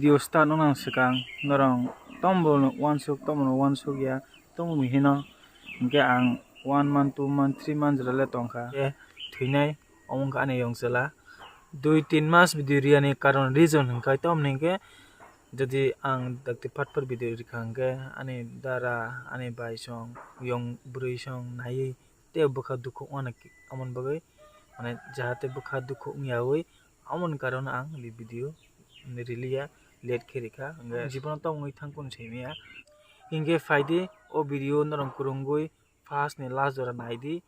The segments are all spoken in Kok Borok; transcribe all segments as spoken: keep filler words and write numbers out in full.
Video start no nang swkang norok tomo no uansuk, tomo no uansuk ya, tomo ni hino hinkhe ang one month, two month, three month jora le tongkha. Khe thwinai omo wngkha ani yong chwla. Dui tin mas video riyani karon reason hinkhe tomo ni hinkhe jodi ang dakti phat phat video rikha hinkhe ani dara, ani bai song, yong bwrwi song naiwi tei bwkha dukhu wngna ki-, amoni bagwi, mane, jahate bwkha dukhu wngyawi, amoni karon ang li video riliya, late khe rikha, hwnkhe jibono tongwi thangkun saimaya. Hinkhe phaidi, o video norok kwrwngwi first ni last jora naidi.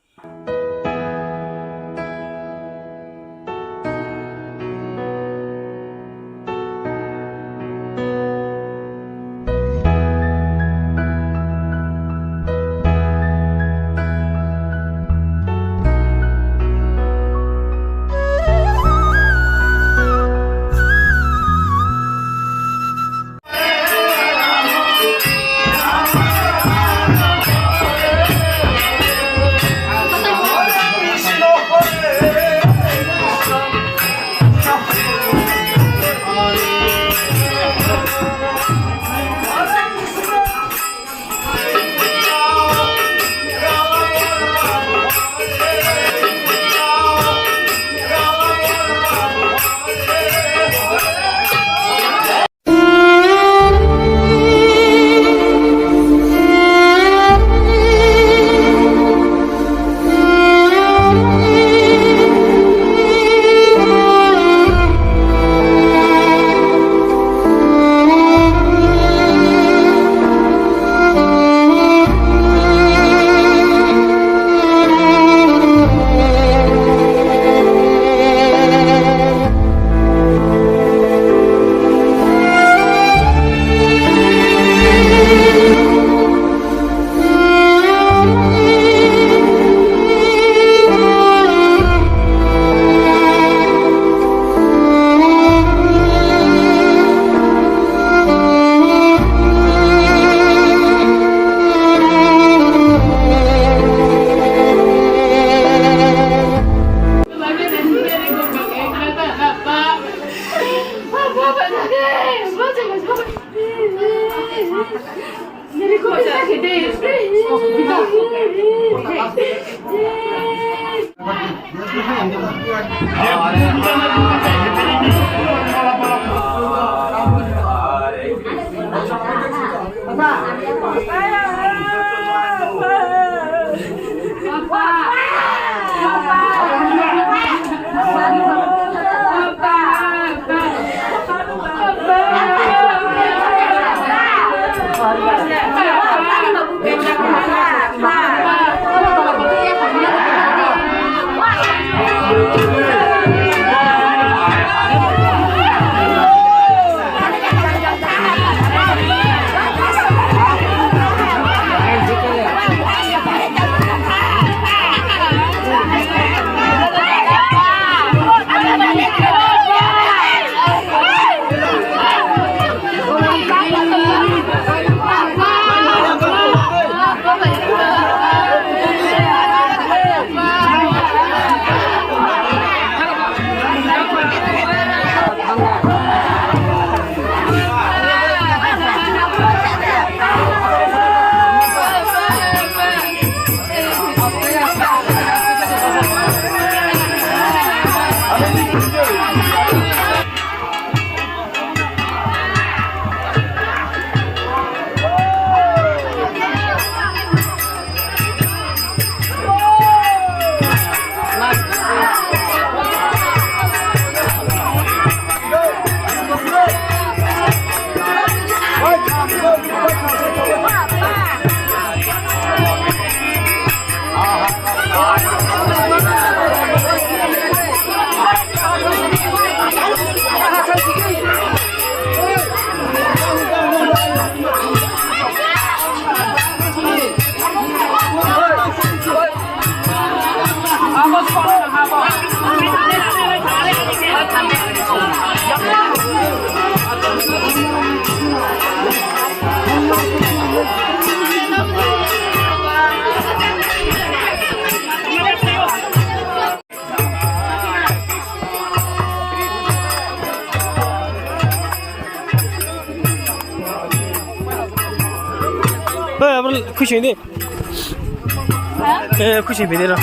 Abro khusi de. Eh, khusi bide ro.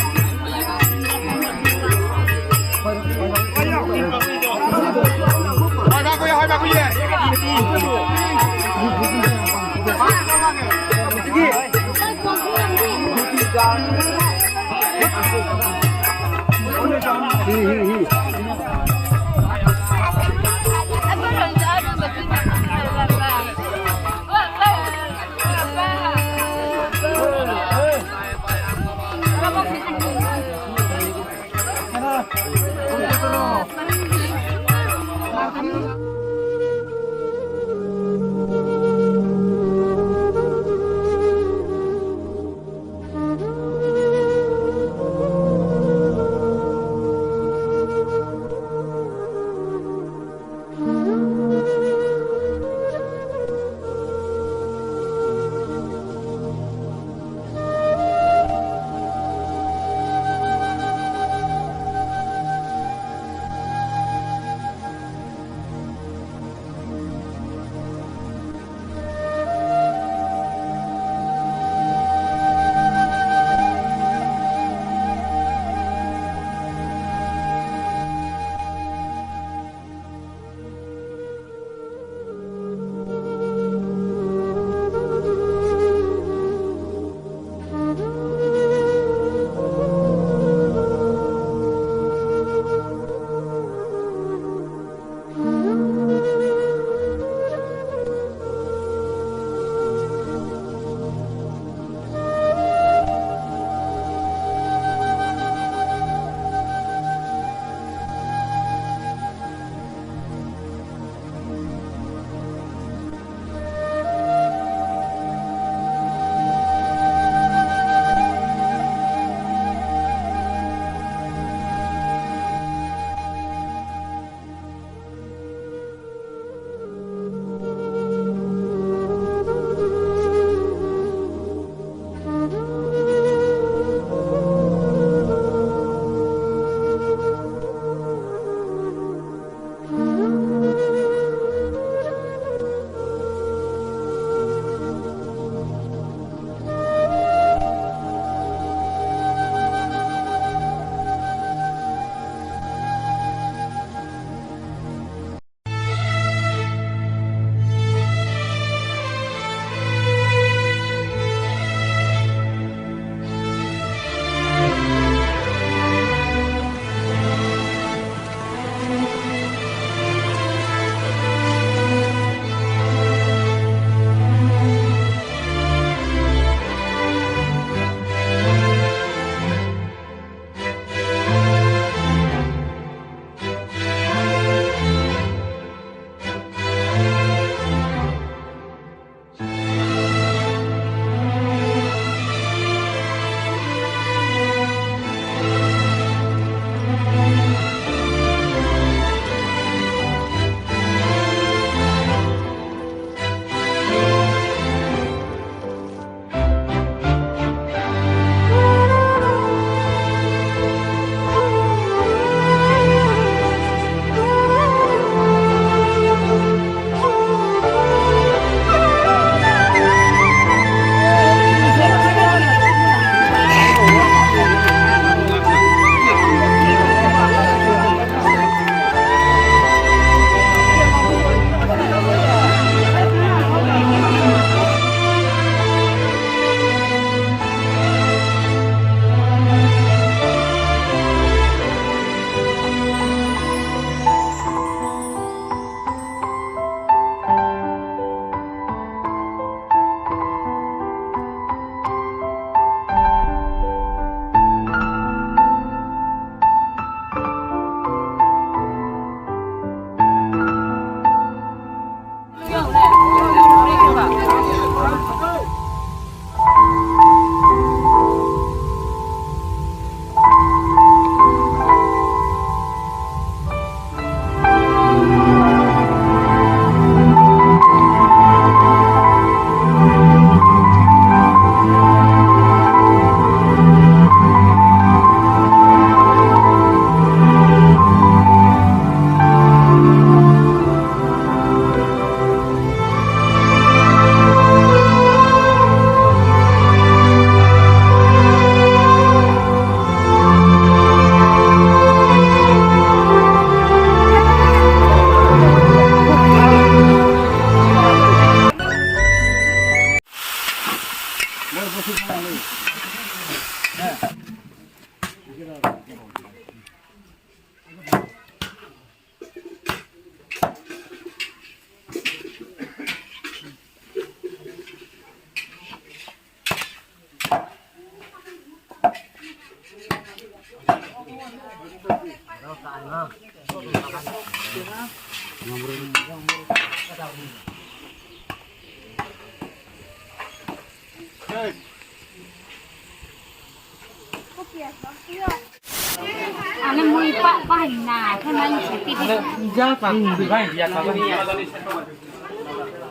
Ano mui pa pa na, khe mai sati.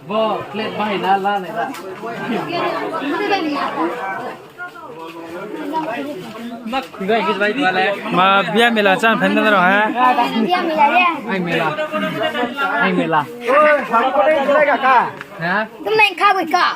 Bo plate bai na la ne. Ma biya mela chan phen na ro ha. Biya mela ye. Ai mela. Ai mela. Ha? Tum nang kha bai ka.